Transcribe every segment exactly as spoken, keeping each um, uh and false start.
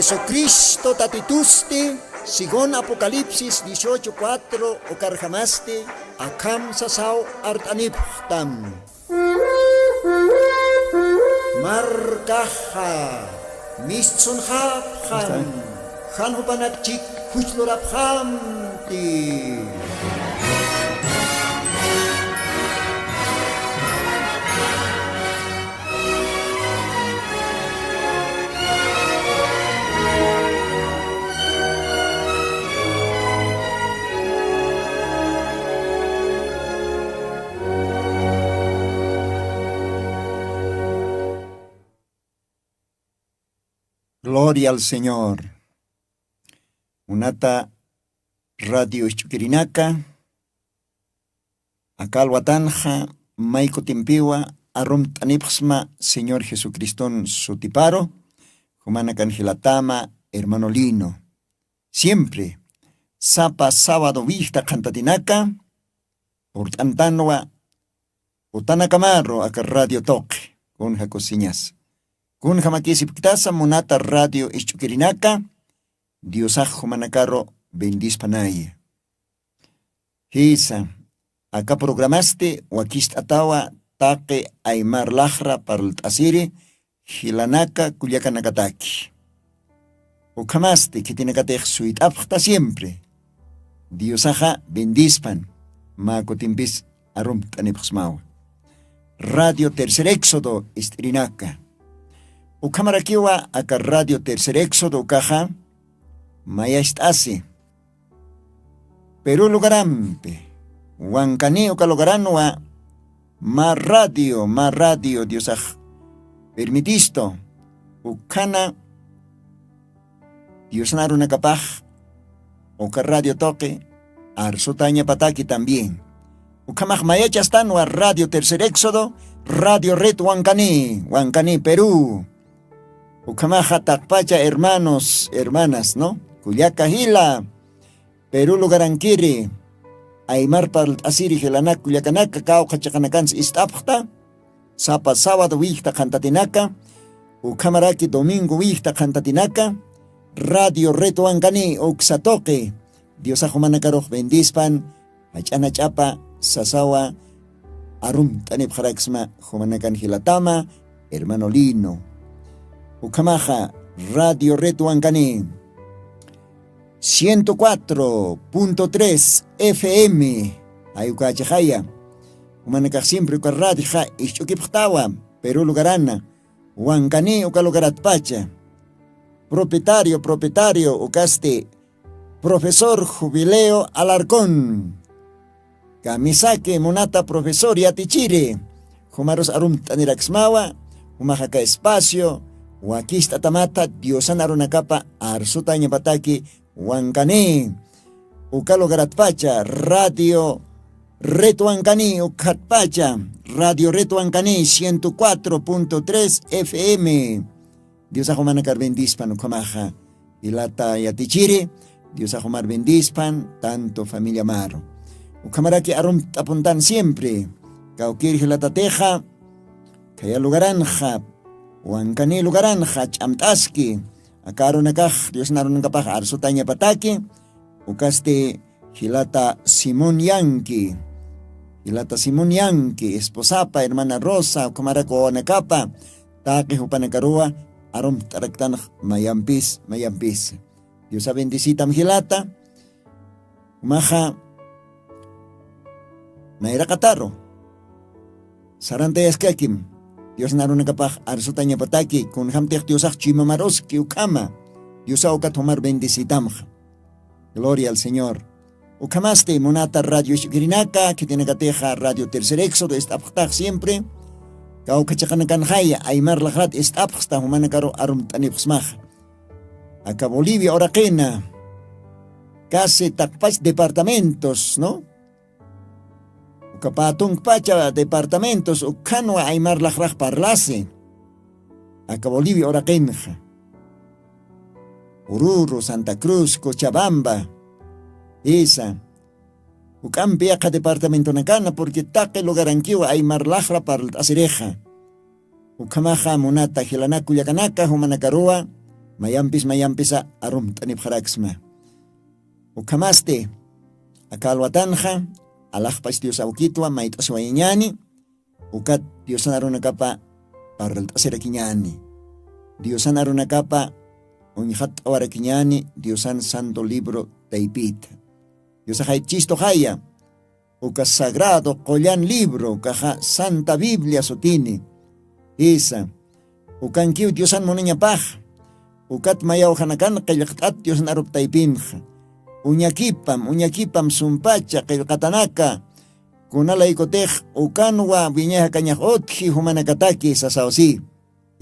Jesucristo Tatitusti, según Apocalipsis dieciocho cuatro, ukarjamasti akham sasaw art'anipxtam. Markaxa mistsunxapxam, jan jupanakchik juchlurapxamti. Gloria al Señor. Munata radio isch'ukirinaka, aka alwatanxa may kutimpiwa arumt'anipxsma Señor Jesucriston sutiparu, jumanakan jilatama, hermano Lino. Siempre, sapa sábado wixta qhantatinaka, urt'antanwa utanakamaru aka radio tuqi, kunja kusiñas. Kunja makisipktasa munata radio isch'ukirinaka, Diosax jumanakaru bendispanaya. Jisa, aka programasti wakist'atawa taqi aymar laxra parlt'asiri jilanaka kullakanakataki. Ukhamasti khitinakatix suyt'apxta siempre. Diosaxa bendispan, mä kutimpis arumt'anipxsmawa. Radio Tercer Éxodo ist'irinaka. Ukhamarakiwa aka Radio Tercer Éxodo ukaxa mayacht'asi. Perú lugarampi, Wankani uka lugaranwa, mä radio, mä radio Diosax permitistu, ukhana Diosna arunakapax uka radio tuqi arsutañapataki también. Ukhamax mayachastanwa Radio Tercer Éxodo, Radio Red Wankani, Wankani, Perú. Ukhamaxa taqpacha hermanos, hermanas, ¿no? Kullaka jila, Perú lugarankiri, aymar parlt'asiri jilanak kullakanaka, kawkha chiqanakansa ist'apxta, sapa sábado wixta qhantatinaka, ukhamaraki domingo wixta qhantatinaka, Radio Red Wankani uksa tuqi, Diosax jumanakarux bendispan, jach'ana ch'apa sasawa arumt'anipxaraksma jumanakan jilatama, hermano Lino. Ukhamaxa Radio Red Wankani ciento cuatro punto tres F M, jay ukachaxaya. Jumanakax siempre uka radioxa isch'ukipxtawa, Perú lugarana, Wankani uka lugaratpacha. Propietario, propietario, ukasti profesor Jubileo Alarcón. Kamisaki munata profesor yatichiri, jumarus arumt'aniraksmawa, jumax aka espacio, wakist'atamatha Diosan arunakapa arsutañapataki Wankani. Uka lugaratpacha, Radio Red Wankani, ukhatpacha, Radio Red Wankani, ciento cuatro punto tres F M. Diosax jumanakar bendispan ukhamaxa. Jilata yatichiri, Diosax jumar bendispan, tanto familia maru. Ukhamaraki arumt'apuntan siempre. Kawkir jilatatixa, khaya lugaranxa, Wankani lugaranxa, ch'amt'aski. Aka arunakax, Diosna arunakapax arsutañapataki. Ukasti jilata Simón Yanqui. Jilata Simón Yanqui, esposapa, hermana Rosa, ukhamaraki wawanakapa, taqi jupanakaruwa, arumt'araktanx mayampis, mayampis. Diosa bendicitam jilata. Jumaxa nayraqataru sarantayaskakim. Diosna arunakapax arsutañapataki, kunjamtix Diosax chuymamarusqi ukhama. Diosa ukat jumar bendicitamxa. Gloria al Señor. Ukhamasti munata radio isch'ukirinaka, khitinakatixa Radio Tercer Éxodo ist'apxtax siempre. Kawkha chiqanakanxaya, aymar laxrat ist'apxsta, jumanakaru arumt'anipxsmaxa. Aka Bolivia uraqina, casi taqpach departamentos, ¿no? Uka pä tunkpacha departamentos, ukhanwa aymar laxrax parlasi. Aka Bolivia uraqinxa. Oruro, Santa Cruz, Cochabamba, jisa. Juk'ampi yaqha departamentonakana, porque taqi lugarankiwa aymar laxra parlt'asirixa. Ukhamaxa munata jilanak kullakanaka, jumanakaruwa Mayampis mayampisa arumt'anipxaraksma. Ukhamasti aka alwatanxa alaxpach Dios awkitwa mayt'asiwayañäni. Ukat Diosan arunakapa parlt'asirakiñäni. Diosan arunakapa uñxatt'awarakiñäni Diosan santo libro taypita. Diosax jayp'chistuxaya uka sagrado qullan libro ukaxa Santa Biblia sutini. Jisa, ukankiw Diosan munañapax. Ukat mayawjanakan qillqt'at Diosan arup taypinxa. Uñakipam uñakipam sumpacha qillqatanaka. Kunalaykutix ukanwa wiñay jakañax utji jumanakataki sasaw si.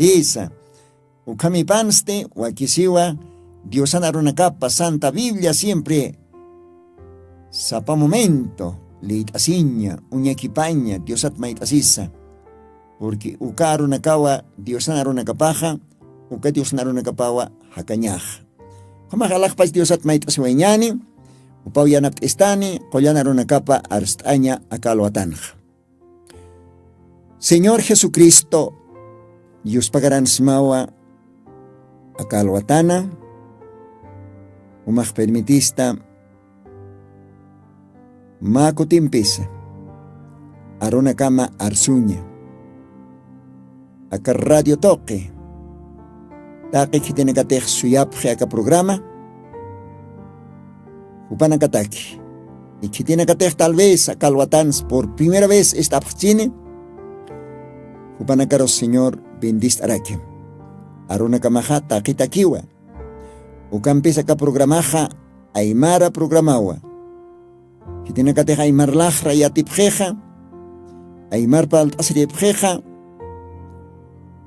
Jisa, ukhamipansti wakisiwa Diosan arunakapa Santa Biblia siempre sapa momento liyt'asiña uñakipaña Diosat mayt'asisa. Porque uka arunakawa Diosan arunakapaxa uka Diosan arunakapawa jakañaxa. Ukhamax alaxpach Diosat mayt'asiwayañäni. Upaw yanapt'istani qullan arunakapa arst'aña aka alwatanxa. Señor Jesucristo, yuspagaransmawa aka alwatana umax permitista mä kutimpisa arunakama arsuña. Aka radio tuqi taqi khitinakatix suyapxi aka programa jupanakataki. Ikhitinakatix tal vez aka alwatans por primera vez ist'apxchini. Jupanakarus señor bendist'arakim. Arunakamaxa taqitakiwa. Ukampis aka programaxa aymara programawa. Khitinakatix aymar laxra yatipxixa aymar palt'asiripxixa.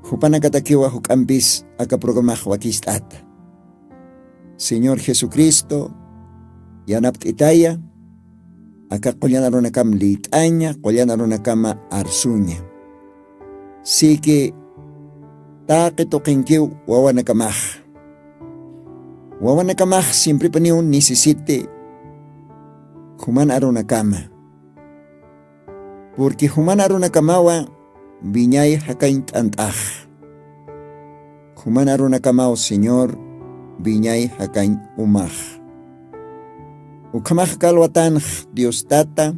Jupanakatakiwa juk'ampis aka programax wakist'ata. Señor Jesucristo yanapt'itaya. Aka qullan arunakam liyt'aña qullan arunakama arsuña. Siki taqi tuqinkiw wawanakamax. Wawanakamax siemprepuniw necesite juman arunakama. Porque juman arunakamawa wiñay jakañ t'ant'ax. Juman arunakamaw señor wiñay jakañ umax. Ukhamax kalwatanx dios tata.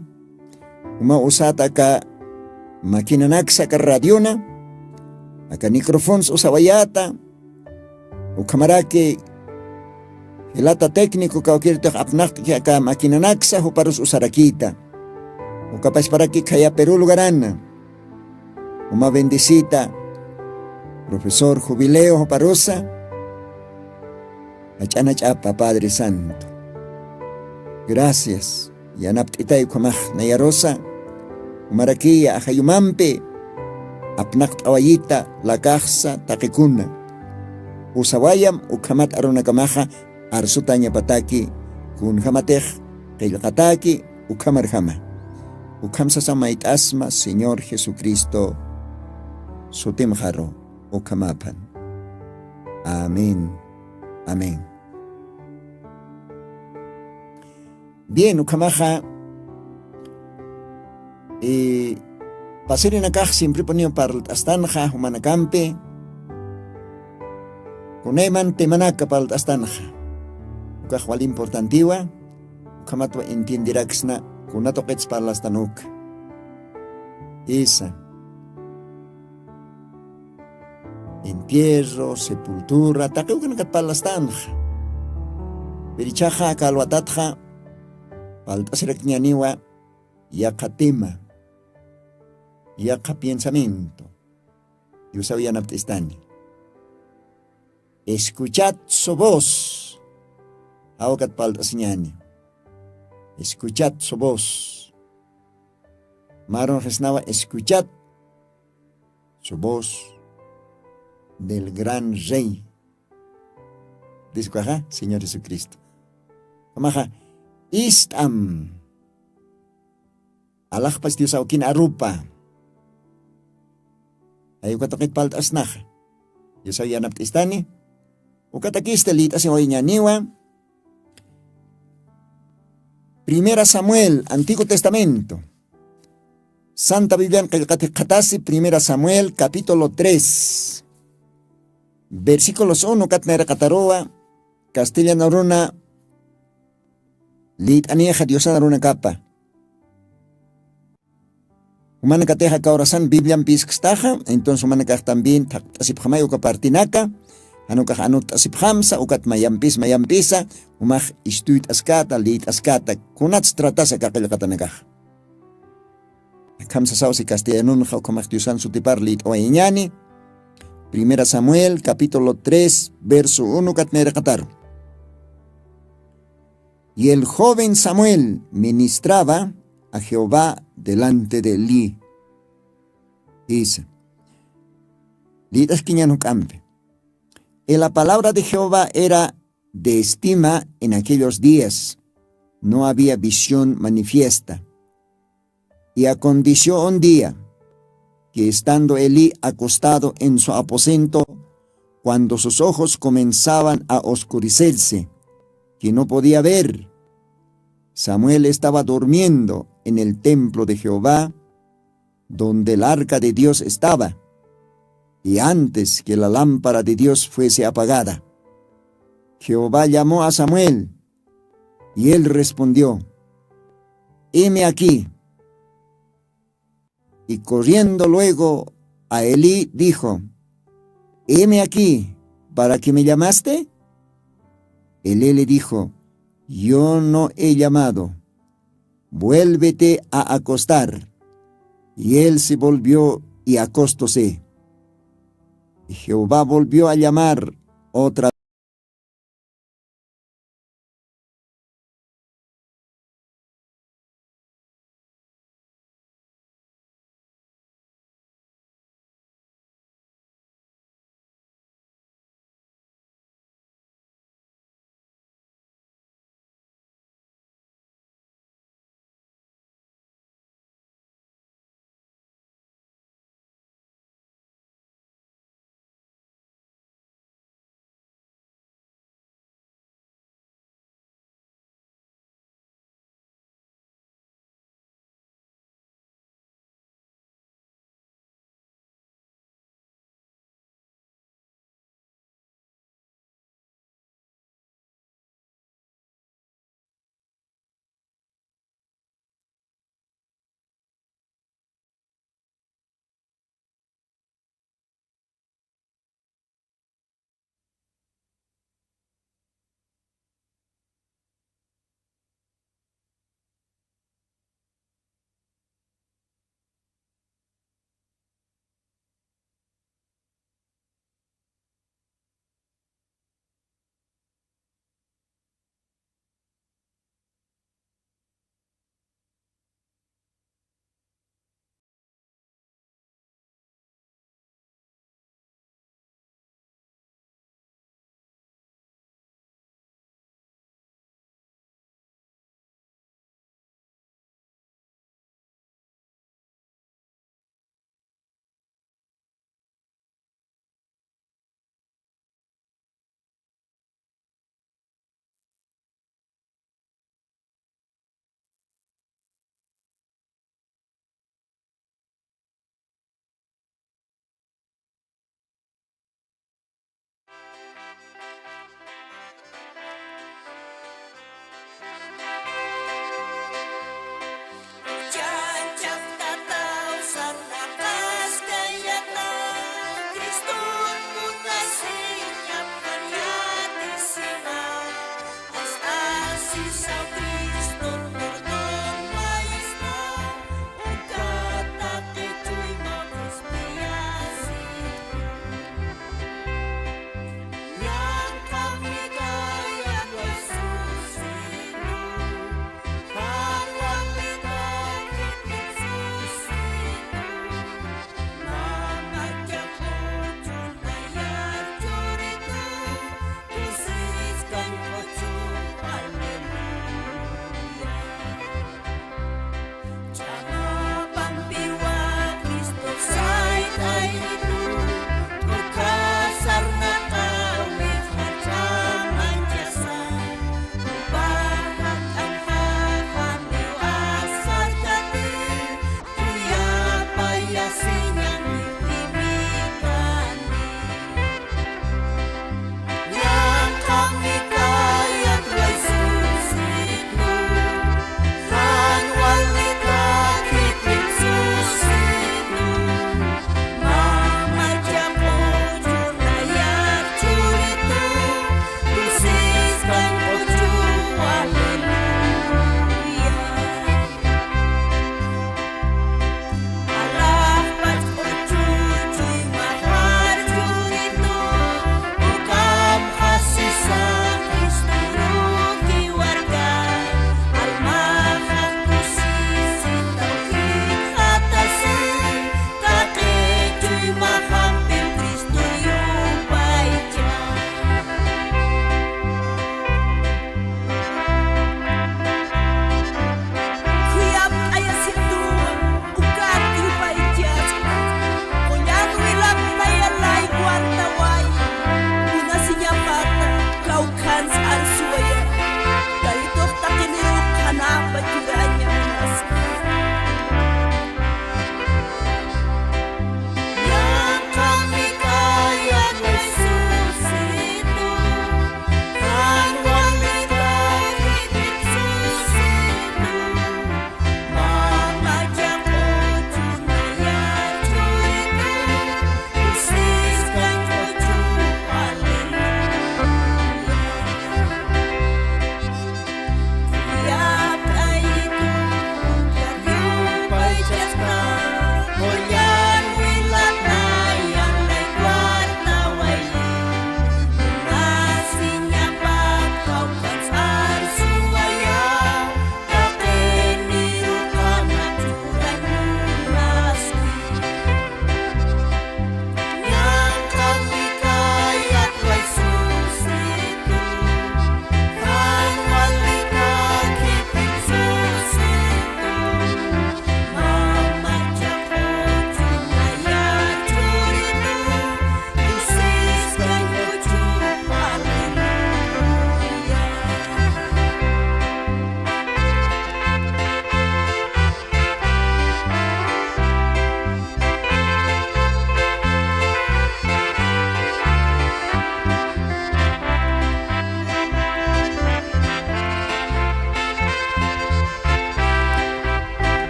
Uma usata aka maquinanaksa aka radiona aka nicrofons usawayata. Ukhamaraki jilata técnico kawkirtix apnaqt'ki aka maquinanaksa juparus usarakita. Ukapasparaki khaya peru lugarana uma bendecita profesor jubileo juparusa. Jach'anach'apa padre santo. Gracias. Yanapt'itay ukhamax nayarusa umarakiya ajayumampi apnaqt'awayita lakaxsa taqikuna. Usawayam ukhamat arunakamaxa arsutañapataki kunjamatix qillqataki ukhamarjama. Ukham sasa mayt'asma señor jesucristo sutimxaru ukhamaphan. Amén. Amén. Bien ukhamaxa pasirinacax siempre puniw parlt'astanxa jumanakampi. Kunayman temanaka parlt'astanxa ukax wali importantiwa. Ukhamatwa entiendiraksna kunatuqits parlastanuka. Isa entierro sepultura taqi ukanakat parlastanxa. Pirichaxa kalwatatxa palt'asirakñaniwa. Yaqha tema yaqha piensamiento yusaw yanapt'istani. Escuchad su voz. Jawakat palt'asiñani. Escuchad su voz. Marun jesnawa escuchad su voz del gran rey. Diskuaxa señor jesucristo. Kamaxa ist'am. Alaxpach dios awkin arupa. Ay ukataqit palt'asnaxa. Diosaw yanapt'istani. Ukatakista liyt'asiwayañaniwa. Primera samuel antiguo testamento. Santa biblian qillqati qhatasi primera samuel capítulo tres. Versículos uno katnayraqataruwa, castellano runa, lït'anixa Diosan runakapa. Jumanakatixa kawrasan Bibliampiskstaxa, entonces jumanakax también thaqt'asipxamay uka partinaka, janukax anut'asipxamsa, ukat mayampis, mayampisa, jumax istuyt'askata, lït'askata, kunats tratasa kaqillqatanakax. Akham sasaw si castellanunxa ukhamax Diosan sutipar lït'awayañani. Primera Samuel, capítulo tres, verso uno katnayraqataru. Y el joven Samuel ministraba a Jehová delante de Elí. Isa. Lït'askiñan juk'ampi. Y la palabra de Jehová era de estima en aquellos días. No había visión manifiesta. Y aconteció un día que estando Elí acostado en su aposento, cuando sus ojos comenzaban a oscurecerse, que no podía ver, Samuel estaba durmiendo en el templo de Jehová, donde el arca de Dios estaba, y antes que la lámpara de Dios fuese apagada. Jehová llamó a Samuel, y él respondió: "Heme aquí". Y corriendo luego a Elí, dijo: "Heme aquí, ¿para qué me llamaste?". Elí le dijo: "Yo no he llamado. Vuélvete a acostar". Y él se volvió y acostóse. Y Jehová volvió a llamar otra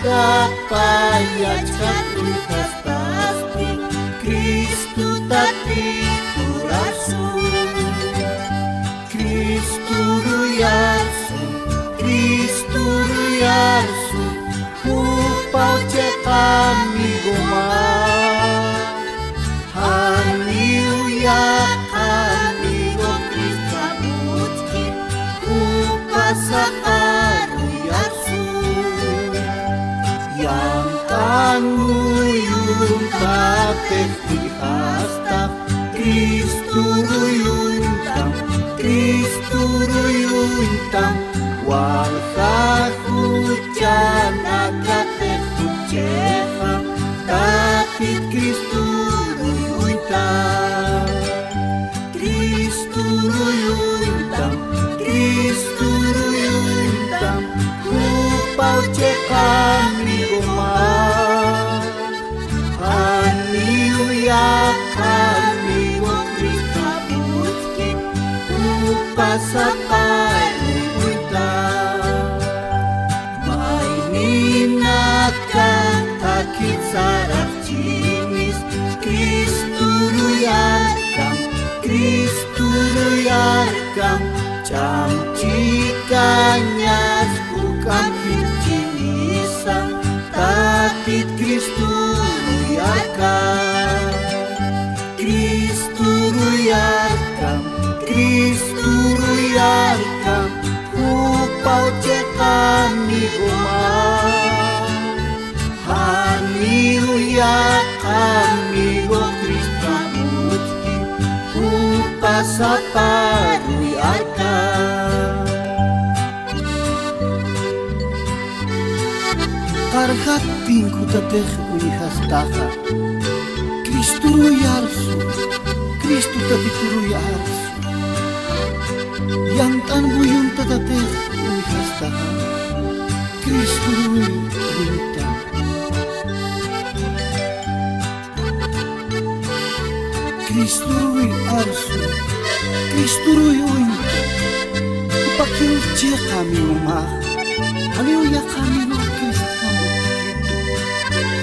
Chapayachkatuy jastasti, Cristo tatiturarsu. Cristo ruyarsu, Cristo ruyarsu, jupaw chiqa amigoma. Janiw yaqha amigo Cristo utjki, jupasapa ruyarsu. Yamt'an muyuntatix uñjastax, Cristo ruyuntam, Cristo ruyuntam, walja juchanakatix juchixa, Taypit Cristo ruyuntam. Cristo ruyuntam, Cristo ruyuntam, jupaw chiqa amigoma. Janiw yaqha amigo Cristo utjki, jupasapa ruyuntam. Mayninakan jakit saraqchinis, Cristo ruyarkam, Cristo ruyarkam, ch'am chikañas juk'amp jikchinisa, Taypit Cristo ruyarkam. Cristo ruyarkam, Cristo ruyarkam, jupaw chiqa amigoma. Janiw yaqha amigo Cristo utjki, jupasapa ruyarkam. Qarjat tinkhutatix uñjastaxa, Cristo ruyarsu, Cristo tatitu ruyarsu. Yamt'an muyuntatatix uñjastaxa, Cristo ruy uñtam. Cristo ruy arsu, Cristo ruy uñtam. Jupakiw chiqa amigoma. Janiw yaqha amigo Cristo utjki,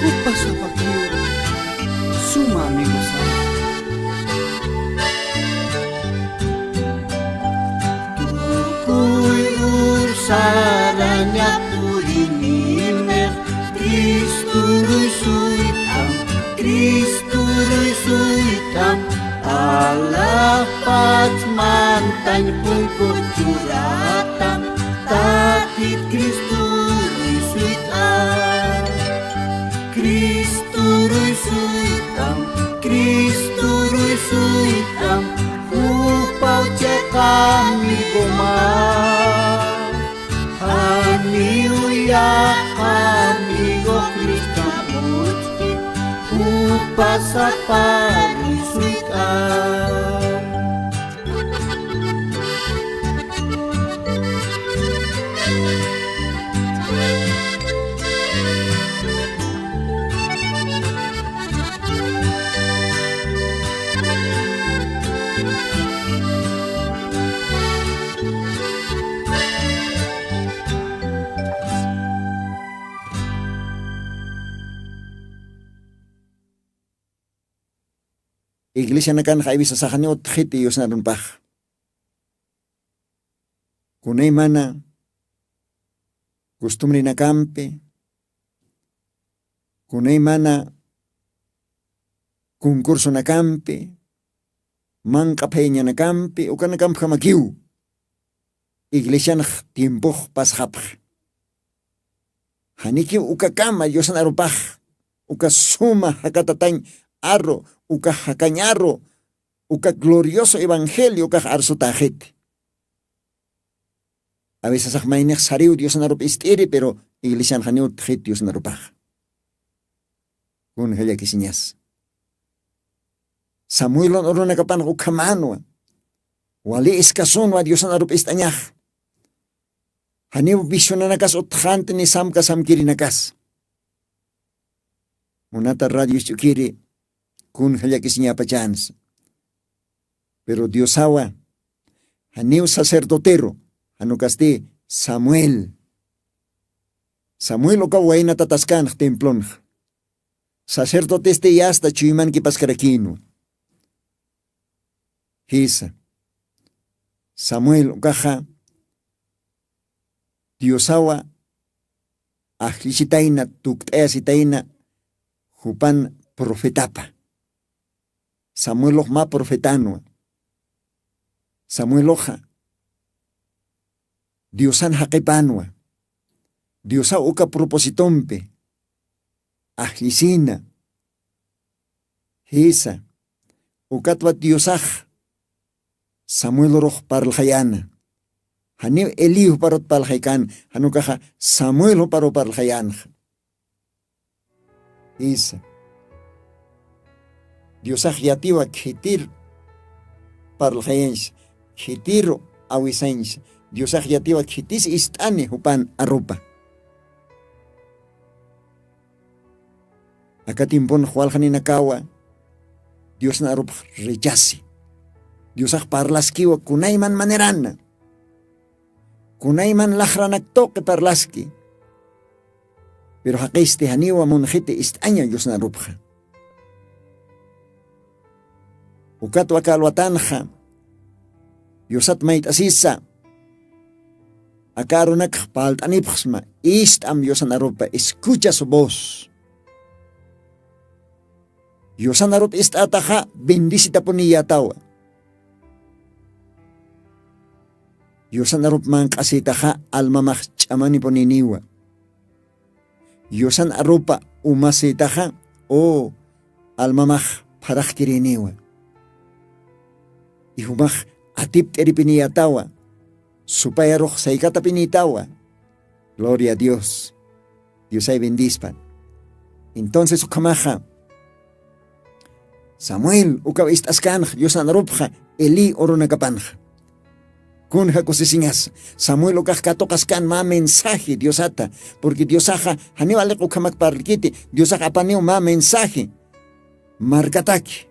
jupasapakiw suma amigosa. Tukuy ursaraña purinimix, Cristo ruy suytam, Cristo ruy suytam, alaxpach mantañ punkux churatam, Taypit Cristo ruy suytam. Cristo ruy suytam, Cristo ruy suytam, jupaw chiqa amigoma. Janiw yaqha amigo Cristo utjki, jupasapa ruy suytam. Iglesianakanxa aywisasaxaniw utjxiti yusnarunpax. Kunaymana costumbrenakampi, kunaymana concursonakampi, manq'a phayañanakampi, ukanakampjamakiw iglesianx tiempox pasxapx. Janikiw ukakama Diosnarupax, uka suma jakatatañ arru, uka jakañ arru, uka glorioso evangelio ukax arsutäxit. Avisasax maynix sariw Diosnarup ist'iri, pero iglesianxaniw utjxit Diosnarupax. Kunja llakisiñas. Samuelwan urunakapanx ukhamanwa. Wali iskasunwa Diosnarup ist'añax. Janiw visionanakas utxanti ni samka samkirinakas. Munata radio isch'ukiri, kunja llakisiñapachansa. Pero Diosawa, janiw sacerdoteru, jan ukasti Samuel. Samuel uka waynatataskanx templonx. Sacerdotesti yasta chuymankipaskarakïnwa. Jisa. Samuel ukaxa diosawa ajllisitayna tukt'ayasitayna jupan profetapa. Samuelox mä profetanwa. Samueloxa diosan jaqipanwa. Diosaw uka propósitompi ajllisina. Jisa. Ukatwa diosax samuelurux parlxayana. Janiw elihu parut parlxaykan. Janukaxa samuel juparu parlxayanxa. Jisa. Diosax yatiwa khitir parlxayansa, khitiru awisansa. Diosax yatiwa khitis ist'ani jupan arupa. Aka timpun juwalxaninakawa diosna arupx rechasi. Diosax parlaskiwa kunayman manerana. Kunayman laxranak tuqi parlaski. Piru jaqisti janiwa munxiti ist'aña diosna arupxa. Ukatwa kalwatanxa diosat mayt'asisa. Aka arunakx palt'anipxsma ist'am diosan arupa escucha su voz. Diosan arup ist'ataxa bendisitapuniyatawa. Diosan arup manq'asitaxa almamax ch'amanipuniniwa. Diosan arupa umasitaxa u almamax pharaxkiriniwa. Ijumax atipt'iripiniyatawa. Supayarux saykatapinitawa. Gloria a dios. Diosay bendispa. Entonces ukhamaxa samuel ukaw ist'askanxa diosan arupxa eli urunakapanxa. Kunja kusisiñas samuel ukax katuqaskan mä mensaje diosata. Purqui diosaxa janiw aliq ukhamak parlkiti. Diosax apaniw mä mensaje markataki.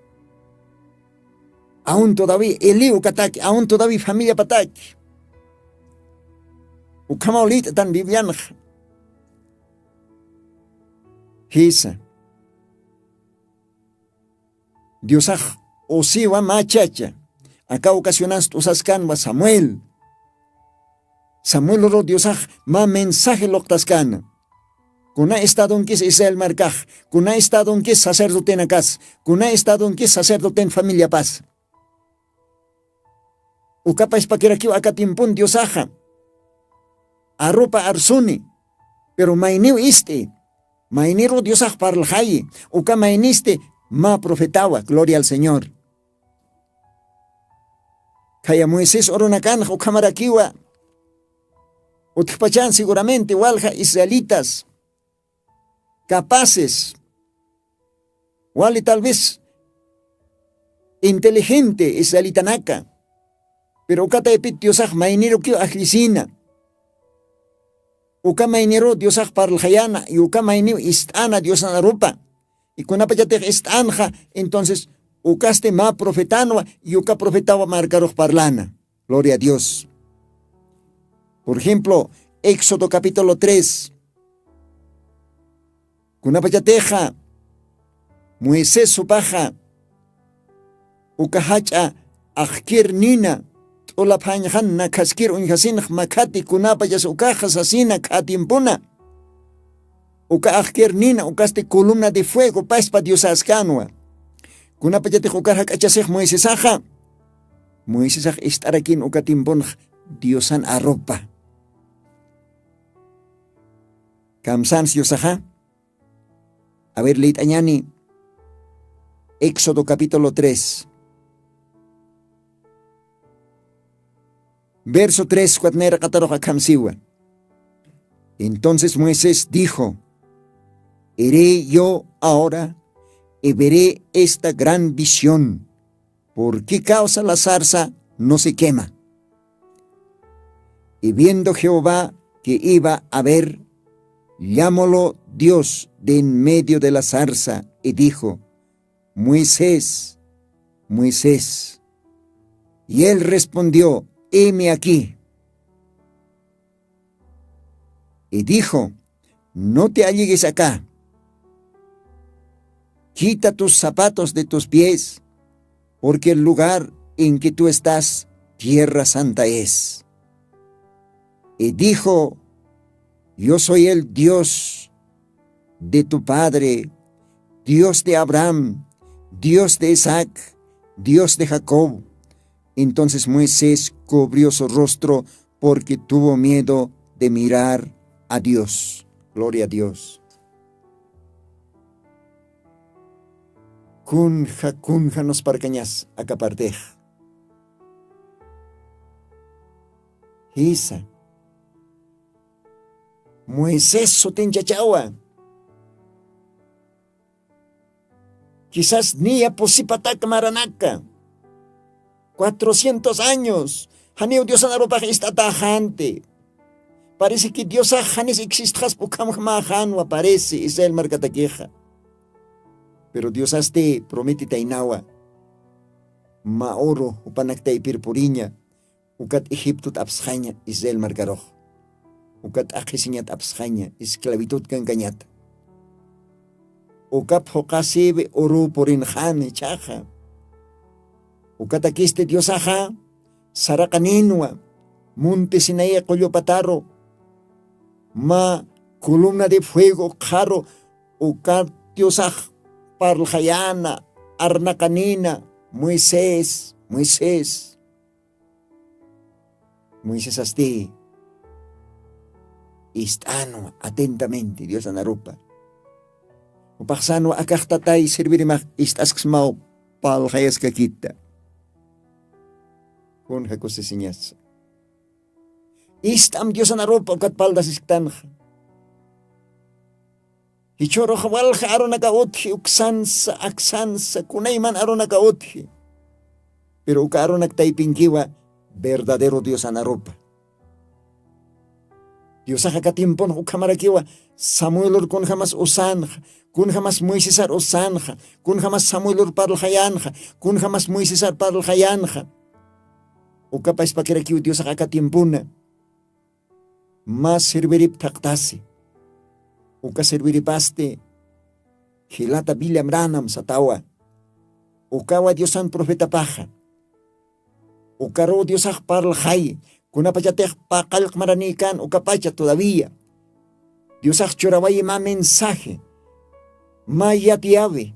Aun todaví eli ukataki aun todaví familiapataki. Ukhamaw lït'atan biblianxa. Jisa. Diosax usiwa mä chacha. Aka ocasionan st'usaskanwa samuel. Samueluru diosax mä mensaje luqtaskana. Kuna estadonkis israel markax, kuna estadonkis sacerdotenakas, kuna estadonkis sacerdoten familiapas. Ukapaspakirakiw aka timpun diosaxa arupa arsuni. Piru mayniw ist'i. Mayniru diosax parlxayi. Uka maynisti mä profetawa gloria al señor. Khaya moisés urunakanx ukhamarakiwa. Utkhpachan seguramente walja israelitas capaces wali tal vez inteligente israelitanaka. Piru ukataypit diosax maynirukiw ajllisina. Uka mayniru diosax parlxayana y uka mayniw ist'ana diosan arupa. Y kunapachatix ist'anxa entonces ukasti mä profetanwa y uka profetawa markarux parlana. Gloria a dios. Por ejemplo, éxodo capítulo tres. Kunapachatixa moisés supaxa uka jach'a axkir nina t'ulaphañxan nakhaskir uñjasinx makhati kunapachas ukaxa sasina khatimpuna. Uka axkir nina ukasti columna de fuego paspa diosaskanwa. Kunapachatix ukar jak'achasix moisesaxa moisesax ist'arakin uka timpunx diosan arupa. Kamsans diosaxa. A ver lït'añani. Éxodo capítulo tres verso tres cuatnayraqatarux akhamsiwa. Entonces moisés dijo, iré yo ahora y veré esta gran visión. ¿Por qué causa la zarza no se quema? Y viendo jehová que iba a ver, llamólo dios de en medio de la zarza y dijo, moisés, moisés. Y él respondió, heme aquí. Y dijo, No te allegues acá. Quita tus zapatos de tus pies, porque el lugar en que tú estás, tierra santa es. Y dijo: "Yo soy el Dios de tu padre, Dios de Abraham, Dios de Isaac, Dios de Jacob". Entonces Moisés cubrió su rostro porque tuvo miedo de mirar a Dios. Gloria a Dios. Kunja kunja nos parkañas aka partex. Jisa, Moisés sutinchachawa. Quizás niya pusipatak maranaka. Cuatrocientos años janiw diosan arupax ist'ataxanti. Parece que diosax janis existxaspa ukhamjamaxanwa parece israel markatakixa. Pero diosasti prometitaynawa. Mä uru jupanaktaypir puriña. Ukat egiptot apsxaña israel markarux. Ukat t'aqhisiñat apsxaña esclavitud kankañata. Ukap juqasiwi uru purinxani ichhaxa. Ukatakisti diosaxa saraqaninwa munti sinaí qullupataru mä columna de fuego ukxaru. Ukat diosax parlxayäna arnaqanina: "Moisés, Moisés". Moisesasti ist'anwa atentamente diosan arupa. Jupaxsanwa akax tatay servirimax ist'asksmaw parlxayaskakita. Kunja kusisiñasa. Ist'am diosan arupa ukat parltasisktanxa. Jichhürux walja arunaka utji uksansa aksansa kunayman arunaka utji. Pero uka arunak taypinkiwa verdadero diosan arupa. Diosax aka tiemponx ukhamarakiwa samuelur kunjamas usanxa, kunjamas moisesar usanxa, kunjamas samuelur parlxayanxa, kunjamas moisesar parlxayanxa. Ukapaspakirakiw diosax aka tiempona mä servirip thaqtasi. Uka serviripasti jilata billamranam satawa. Ukawa diosan profetapaxa. Ukaruw diosax parlxayi kunapachatix paqallq maranïkan ukapacha todavía. Diosax churawayi mä mensaje mä yatiyawi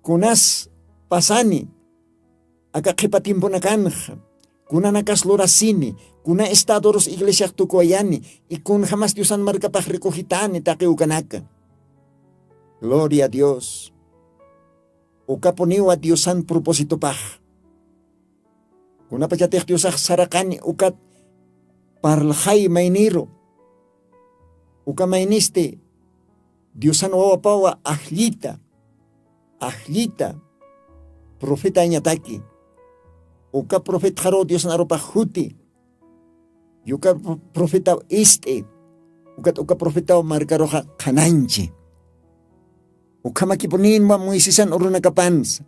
kunas pasani aka qhipa tiemponakanxa, kunanakas lurasini, kuna estadurus iglesiax tukuwayani, y kunjamas diosan markapax rikujitani taqi ukanaka. Gloria a dios. Ukapuniwa diosan propositopax. Kunapachatix diosax saraqani ukat parlxay mayniru. Uka maynisti diosan wawapawa ajllita ajllita profetañataki. Uka profetxaruw diosan arupax juti. Yuka profetaw ist'i. Ukat uka profetaw markaruxa qhanañchi. Ukhamakipuninwa moisesan urunakapansa.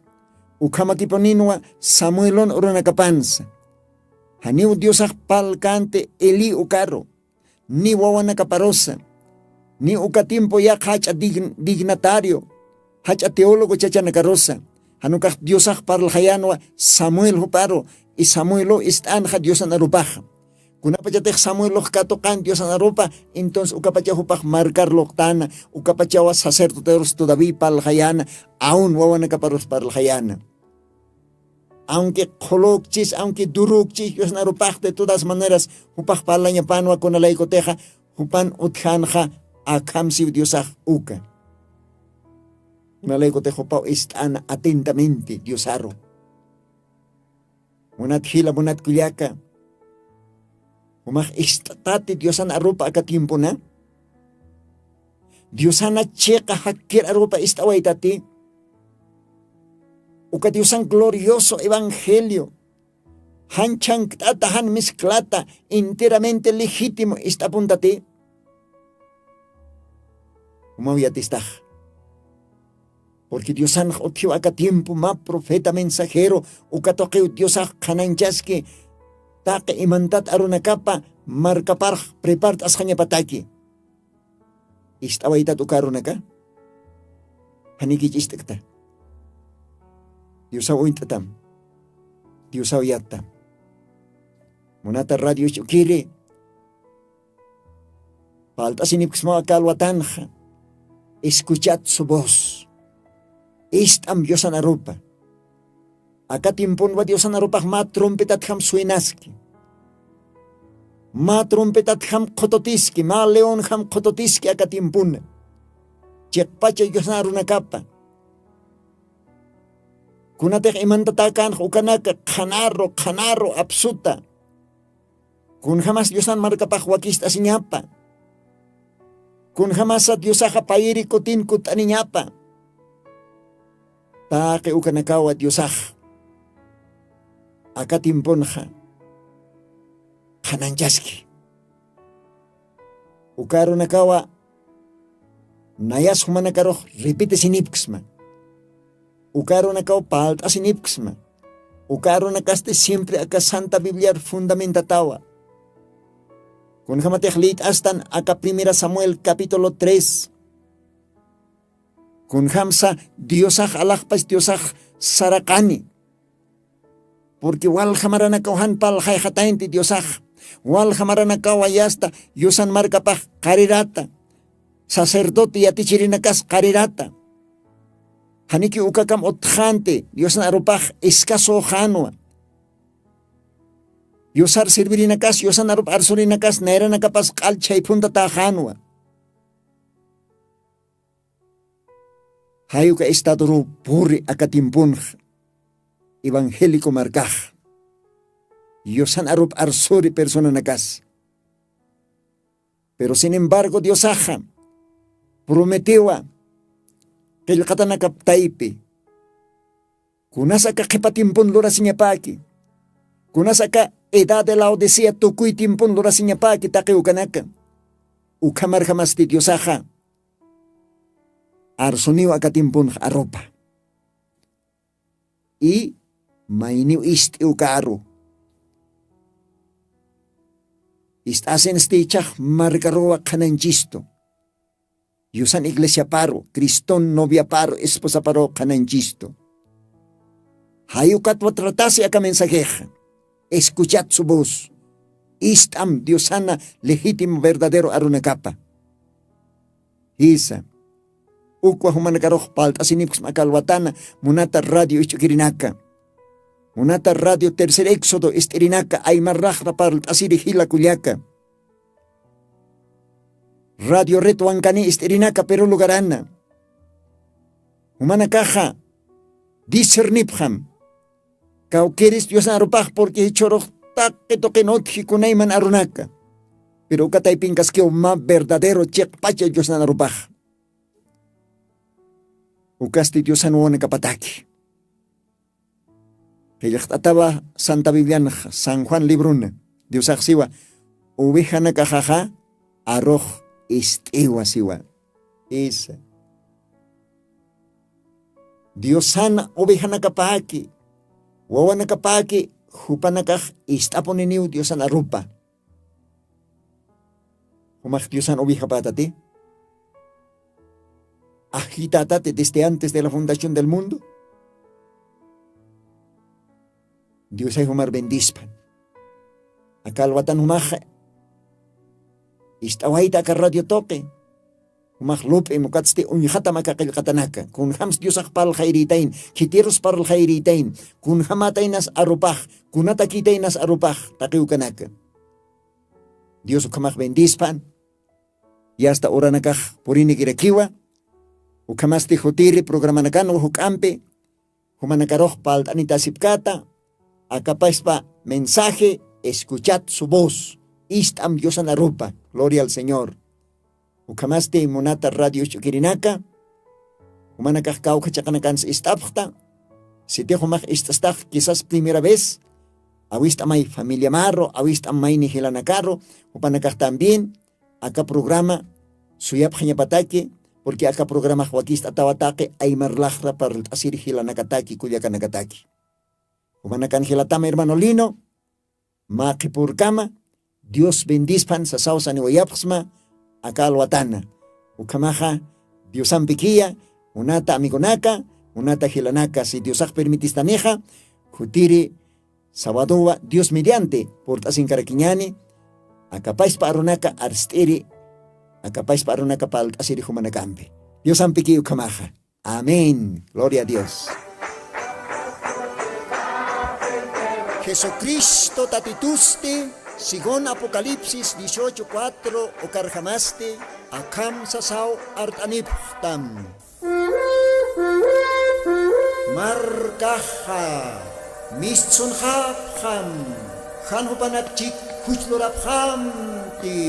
Ukhamakipuninwa samuelun urunakapansa. Janiw diosax parlkänti eli ukaru ni wawanakaparusa ni uka tiempo yaq jach'a dignatario jach'a teólogo chachanakarusa. Janukax diosax parlxayanwa samuel juparu. Y samuelu ist'anxa diosan arupaxa. Kunapachatix samuelux katuqan diosan arupa entonces ukapacha jupax markar luqtana. Ukapachawa sacerdoterus todaví parlxayana aun wawanakaparus parlxayana. Aunque qhulukchis aunque durukchis diosan arupaxti todas maneras jupax parlañapanwa kunalaykutixa jupan utjanxa akhamsiw diosax uka. Kunalaykutix jupaw ist'ana atentamente diosaru. Munat jila munat kullaka, jumax ist'tati diosan arupa aka tiempona? Diosana chiqa jakkir arupa ist'awaytati? Uka diosan glorioso evangelio jan chhankt'ata jan misklata enteramente legítimo ist'apuntati? Jumaw yatistax. Porque diosanx utjiw aka tiempo mä profeta mensajero uka tuqiw diosax qhanañchaski taqi imantat arunakapa markaparx prepart'asxañapataki. ist'awaytat ukarunaka. Janikich ist'kta. Diosaw uñt'tam. Diosaw yattam. Munata radio ch'ukiri, palt'asinipksmawa kalwatanxa. Escuchad su voz. Ist'am diosan arupa. Aka timpunwa diosan arupax mä trompetatjam suenaski. Mä trompetatjam qhututiski mä leonjam qhututiski aka timpuna. Chiqpacha diosan arunakapa. Kunatix imantatäkänx ukanaka qhanaru qhanaru apsuta. Kunjamas diosan markapax wakist'asiñapa. Kunjamasa diosaxa payiri kutin kutt'aniñapa. Taqi ukanakawa diosax aka timpunxa qhananchaski. Uka arunakawa nayas jumanakarux repetisinipksma. Uka arunakaw palt'asinipksma. Uka arunakasti siempre aka santa bibliar fundamentatawa. Kunjamatix lït'astan aka primera samuel capítulo tres. Kunjamsa diosax alaxpach diosax saraqani. Purqui walja maranakaw jan parlxayxataynti diosax walja maranakawa yasta yusan markapax qarirata. Sacerdote yatichirinakas qarirata. Janiki ukakam utxanti diosan arupax iskasüxänwa. Yusar sirvirinakas yusan arup arsurinakas nayranakapas q'al chhayphuntatäxänwa. Jayuka estadoruw puri aka timpunxa evangélico markaxa. Yusan arup arsuri personanakas. Pero sin embargo diosaxa prometiwa qillqatanakaptaypi. Kunas aka qhipa timpun lurasiñapäki? Kunas aka edad de laodicea tukuy timpun lurasiñapäki taqi ukanaka? Ukhamarjamasti diosaxa arsuniw aka timpunx arupa. Y mayniw ist'iw karu. Ist'asinsti ichax markaruwa qhananchistu. Yusan iglesiaparu criston noviaparu esposaparu qhananchistu. Jayukatwa tratasi aka mensajexa. Escuchad su voz. Ist'am diosana legítimo verdadero arunakapa. Jisa. Ukwa jumanakarux palt'asinipksma aka alwatana munata radio isch'ukirinaka. Munata radio tercer éxodo ist'irinaka aymarraxra parlt'asiri jila kullaka. Radio retwankani ist'irinaka peru lugarana. Jumanakaxa discernipxam. Kawkiris diosan arupax purqui jichhurux taqi tuqin utji kunayman arunaka. Piru uka taypinkaskiw mä verdadero chiqpacha diosan arupax. Ukasti diosan wawanakapataki. Qillqt'atawa santa biblianxa san juan libruna. Diosaxsiwa ovejanakaxaxa arux ist'iwa siwa. Isa. Diosana ovejanakapaki wawanakapaki jupanakax ist'apuniniw diosan arupa. Jumax diosan ovejapätati ajllitätati desde antes de la fundación del mundo. Diosay jumar bendispan. Aka alwatan jumax ist'awayta aka radio tuqi. Jumax lup'im ukatsti uñjatam aka qillqatanaka kunjams diosax parlxayrïtayn khitirus parlxayrïtayn kunjamätaynas arupax kunatakïtaynas arupax taqiwkanaka. Dios ukhamax bendispan. Yasta uranakax purinikirakiwa. Ukhamasti jutiri programanakanwa juk'ampi jumanakarux palt'anitasipkata. Akapaspa mensaje escuchad su voz. Ist'am diosan arupa gloria al señor. Ukhamasti munata radio ch'ukirinaka jumanakax kawkha chiqanakansa ist'apxta. Sitix jumax ist'astax quizas primera vez awist'amay familiamaru awist'am mayni jilanakaru jupanakax también aka programa suyapxañapataki. Purqui aka programax wakist'atawa taqi aymarlaxra parlt'asir jilanakataki kullakanakataki. Jumanakan jilatama hermano lino. Mä qhipürkama dios bendispan sasaw saniwayapxsma. Aka alwatana Ukhamaxa diosampikiya, munata amigonaka, munata jilanaka si diosax permitistanixa, khutiri sabadowa dios mediante purt'asinkarakiñani. Akapaspa arunaka arst'iri, akapaspa arunaka palt'asiri jumanakampi. Diosampikiy ukhamaxa. Amén, gloria a dios. Jesucristo tatitusti según apocalipsis dieciocho cuatro ukarjamasti akham sasaw art'anipxtam. Markaxa mistsunxapxam, jan jupanakchik juchlurapxamti.